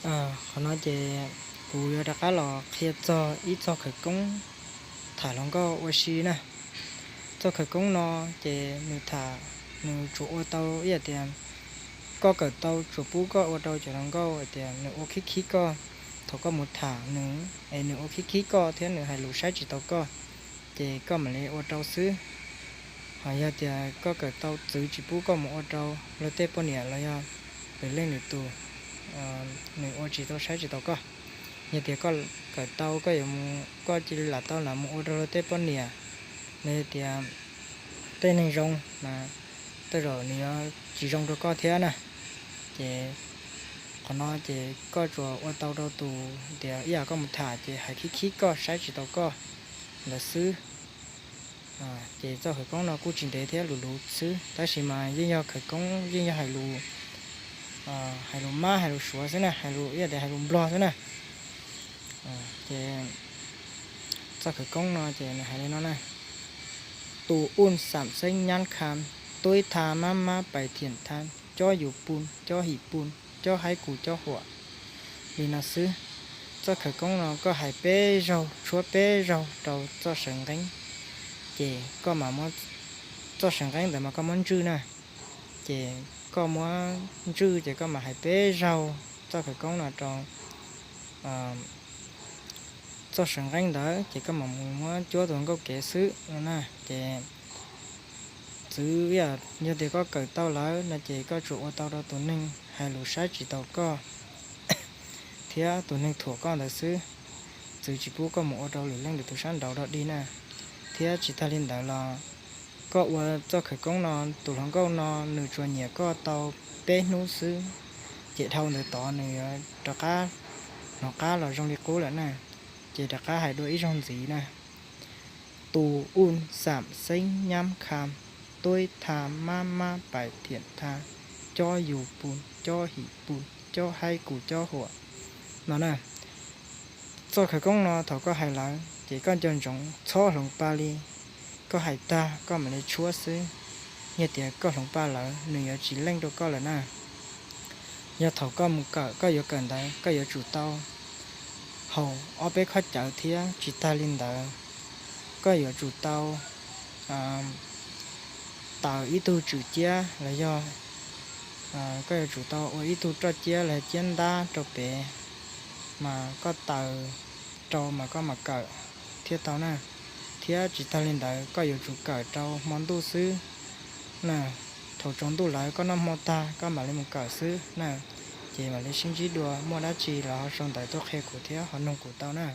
Qhov no ces kuv yuav rov qab los qhia txog ib txog khawv koob tham hluas nkauj ua si na. Txoj khawv koob no ces nws tham, nws tsuas ua tau ib yam tias koj kawm tau tsuas pub koj ua rau cov hluas nkauj hais tias nws ua khib khib koj thaum koj mus tham nws, es nws ua khib khib koj thiab nws hais lus saib tsis taus koj, ces koj mam li ua rau xwb. Ho yog tias koj kawm tau txwv tsis pub koj mus ua rau luag tej poj niam los yog pem leej lwm tus, nws ua tsis tau saib tsis taus koj. Yog tias koj kawm tau koj yuav mus, koj cia li lam tau lam mus ua rau luag tej poj niam, los yog tias tej neeg zoo mas tej zaum nws yuav tsis zoo rau koj thiab na. Ces qhov no ces koj tsuas ua tau rau tus tias ib yam koj mus tham ces hais khib khib koj saib tsis taus koj ntawd xwb. Ces txoj khawv koob no kuj tsis ntev thiab, luv luv xwb, tab sis mas yeej yog khawv koob, yeej yog hais lus, hais lus mab hais lus suav xwb na, hais lus ib yam tias hais lus nplog xwb na. Ces txoj khawv koob no ces nws hais li no na: Tus un xam xeeb nyab kham, tuib tha mab mab pais thiam tha, cob yus pun, cob him pun, cob haib kuv cob huam. Li no xwb. Txoj khawv koob no koj hais peb zaug, tshuab peb zaug rau txoj sawv nqeeb, ces koj mam muab txoj sawv nqeeb ntawd mas koj muab ntswj na. Ces koj muab ntswj ces koj mam hais peb zaug txoj khawv koob no rau txoj sawv nqeeb ntawd, ces koj mam mus muab cuab tus hluas nkauj kev xwb no na. Ces txwv, yog tias koj kawm tau lawm no ces koj tsuas ua tau rau tus neeg hais lus saib tsis taus koj thiab tus neeg thuam koj ntawd xwb. Txwv tsis pub koj mus ua rau lwm leej lwm tus sab nraud dog dig na. Thiab tsis tag li ntawd los koj ua txoj khawv koob no, tus hluas nkauj no nws tsuas nyiam koj tau peb hnub xwb, ces dhau ntawd tod nws yuav rov qab hnov qab los zoo li qub lawm na. Ces rov qab hais dua ib zaug ntxiv na: Tus un xam xeeb nyab kham, tuib tha mab mab pais thiam tha, cob yus pun, cob him pun, cob haib kuv cob huam. No na, txoj khawv koob no thaum koj hais lawm ces koj nco ntsoov txhob hloov pa li. Koj hais tag koj mam li tshuab xwb. Yog tias koj hloov pa lawm nws yuav tsis leej rau koj lawm na. Yog thaum koj mus kawm, koj yuav kawm ntawd koj yuav tsum tau haus ob peb khob cawv thiab. Tsis tag li ntawd, koj yuav tsum tau taws ib tug tswm ciab los yog koj yuav tsum tau ua ib tug roj ciab los yog ciab ntab rau pem, mas koj taws rau mas koj mam kawm thiaj tau na. Thiab tsis tag li ntawd koj yuav tsum kawm rau hmo ntuj xwb na. Thaum tsaus ntuj lawm koj noj hmo tag koj mam li mus kawm xwb na. Ces mam li sib ntsib dua, muaj dab tsi los ho sau ntawv tuaj qhia kuv thiab ho noog kuv tau na.